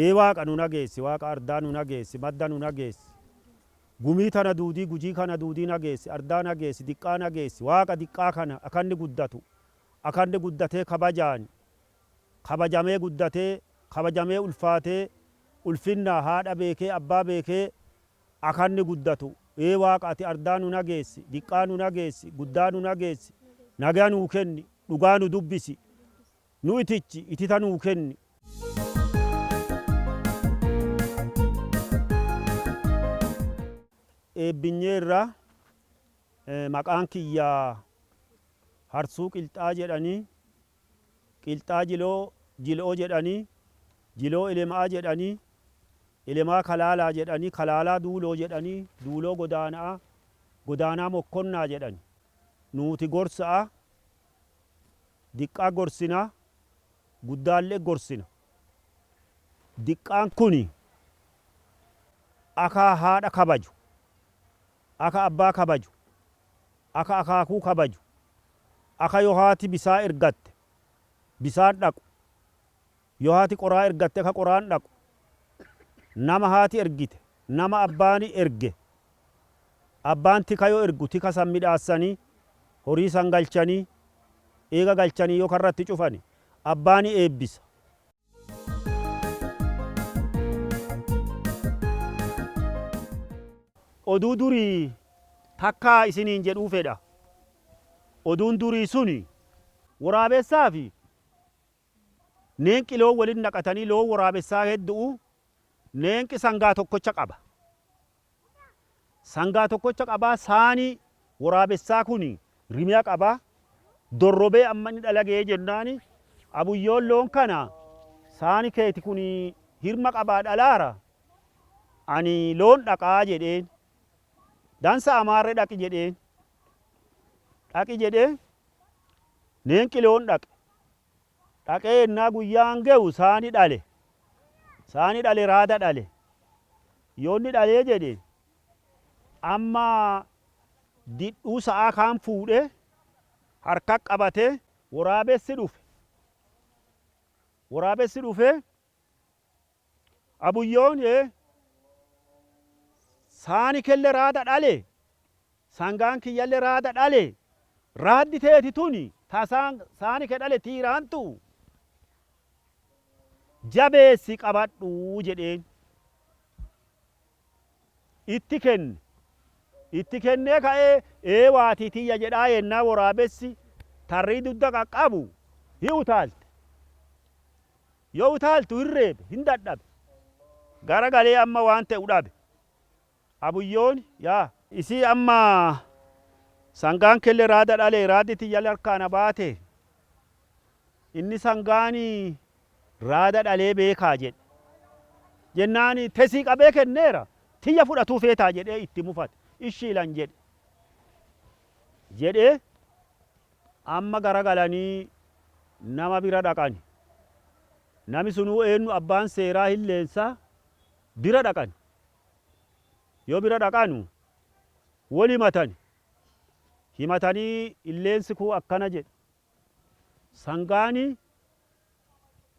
Ee Waaqa nu nageessi, Waaqa ardaa nu nageessi, madda nu nageessi. Gumii tana duudii, Gujii kana duudii nageessi, ardaa nageessi, diqqaa nageessi. Waaqa diqqaa kana akanni guddatu, akanni guddatee kabajaani, kabajamee guddatee, kabajamee ulfaatee, ulfinnaa haadha beekee, abbaa beekee akanni guddatu. Ee Waaqa ati ardaa nu nageessi, diqqaa nu nageessi, guddaa nu nageessi, nagaa nuu kenni, dhugaa nu dubbisi, nu itichi, itita nuu kenni. Eebbinyeerra maqaan kiyyaa Harsuu Qilxaa jedhanii, Qilxaa Jiloo Jil'oo jedhanii, Jiloo Elemaa jedhanii, Elemaa Kalaalaa jedhanii, Kalaalaa Duuloo jedhanii, Duuloo Godaanaa, Godaanaa Mokkonnaa jedhani. Nuuti gorsa'a, diqqaa gorsina, guddaallee gorsina. Diqqaan kuni aka haadha kabaju, aka abbaa kabaju, aka akaakuu kabaju, aka yoo haati bisaa ergatte bisaan dhaqu, yoo haati qoraa ergatte aka qoraan dhaqu, nama haati ergite, nama abbaani erge, abbaan tika yoo ergu tika san midhaassanii, horii san galchanii, eega galchanii yoo karratti cufani, abbaani eebbisa. Oduu durii takkaa isiniin jedhuu fedha. Oduun durii suni woraabessaa fi neenqi loon walitti naqatanii loon woraabessaa heddu'u neenqi sangaa tokkocha qaba. Sangaa tokkocha qabaa saani woraabessaa kun rimiya qaba. Dorrobee amma inni dhala ga'ee jennaani abuyyoon loon kana saani keeti kun hirma qabaa dhalaara ani loon dhaqaa jedheen. Dansa amaarre dhaqi jedheen. Dhaqi jedhee neenqi loon dhaqe. Dhaqee ennaa guyyaan ge'u saani dhale. Saani dhale raada dhale. Yoonni dhalee jedhe amma didhuu sa'aa kaan fuudhee harka qabatee woraabessi dhufe. Woraabessi dhufee abuyyoon ee saani kelle raada dhale, sangaan kiyyalle raada dhale, raaddi teeti tuni ta saani ke dhale tiiraantu jabeessi qabadhu jedheen. Itti kenne. Itti kennee ka'ee ee waatii tiyya jedhaa yennaa woraabessi tarrii dudda qaqqabu hi utaalte. Yoo utaaltu hin reebe, hin dadhabe. Gara galee amma waan te'u dhabe. Abuyyoon yaa. Isii amma sangaan kelle raada dhale, raaddi tiyyale harkaa na baate. Inni sangaani raada dhalee beekaa jedhe. Jennaan tesii qabee kenneera, tiyya fudhatuu feetaa jedhee itti mufate. Ishiilan jedhe. Jedhee amma gara galanii nama bira dhaqani. Nami sunuu eennu abbaan seeraa hilleensaa bira dhaqani. Yoo bira dhaqanu wol himatani. Himatanii illeensi kuu akkana jedhe. Sangaani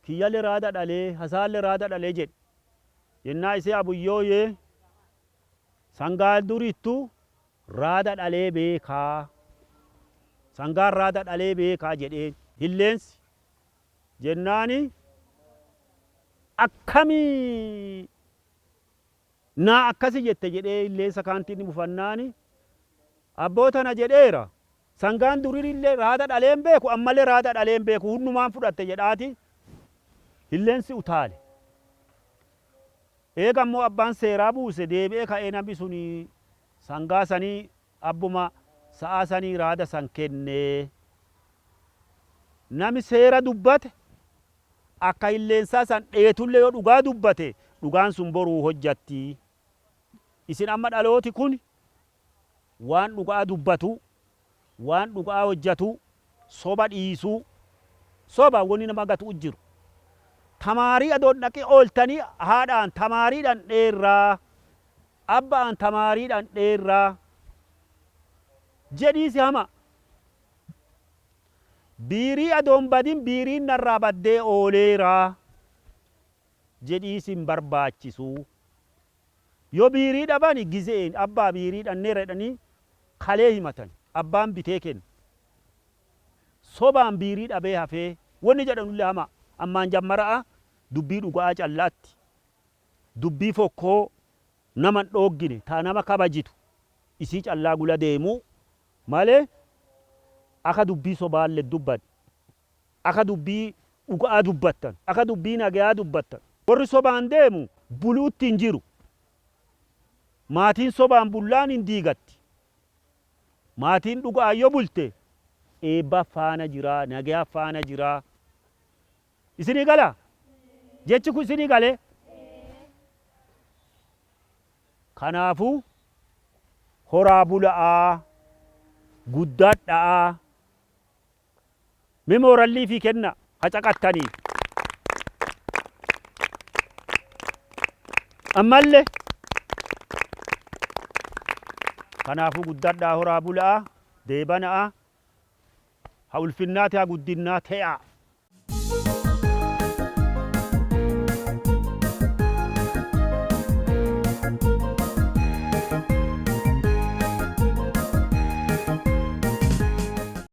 kiyyale raada dhalee, hasaalle raada dhalee jedhe. Jennaa isee abuyyoo yee sangaa durittu raada dhalee beekaa. Sangaan raada dhalee beekaa jedheen hilleensi. Jennaani akkamii naa akkasi jette jedhee hilleensa kaanti inni mufannaani abboo tana jedheera. Sangaan duririllee raada dhalee hin beeku ammallee raada dhalee hin beeku hunnumaan fudhatte jedhaati hilleensi utaale. Eega ammoo abbaan seeraa buuse deebi'ee ka'ee namni suni sangaa sanii abbuma sa'aa sanii raada san kenne. Nami seera dubbate akka hilleensaa san dheetullee yoo dhugaa dubbate dhugaan sun boruu hojjatti. Isin amma dhalooti kun waan dhuga'aa dubbatuu, waan dhuga'aa hojjatuu, soba dhiisuu, soba woni nama gatu'u jiru. Tamaarii adoo hin dhaqin ooltanii haadhaan tamaarii dhandheerraa, abba'aan tamaarii dhandheerraa jedhiisi hama. Biirii adoo hin badin biiriin narraa baddee ooleera. jedhiis hin barbaachisu. Yoo biirii dhabani gizeen abbaa biirii dhanneera jedhanii kalee himatan, abbaan bitee kenna. Sobaan biirii dhabee hafee wanni jedhanullee hama. Ammaan jammara'a dubbii dhuga'aa callaatti, dubbii fokkoo nama hin dhooggine, taa nama kabajitu isii callaa gula deemuu malee, aka dubbii sobaallee dubban, aka dubbii dhuga'aa dubbattan, aka dubbii nagayaa dubbattan. Warri sobaan deemu buluutti hin jiru. Maatiin sobaan bullaan hin diigatti. Maatiin dhuga'aa yoo bulte eebba faana jiraa, nagayaa faana jiraa. Isinii galaa? Jechi kun isinii galee? Kanaafuu horaa bula'aa, guddadha'aa, memoorallii fi kenna hacaqattaniif. Ammallee kanaafuu guddadhaa, horaa bula'aa, deebana'a, ha ulfinnaati, ha guddinnaa te'a.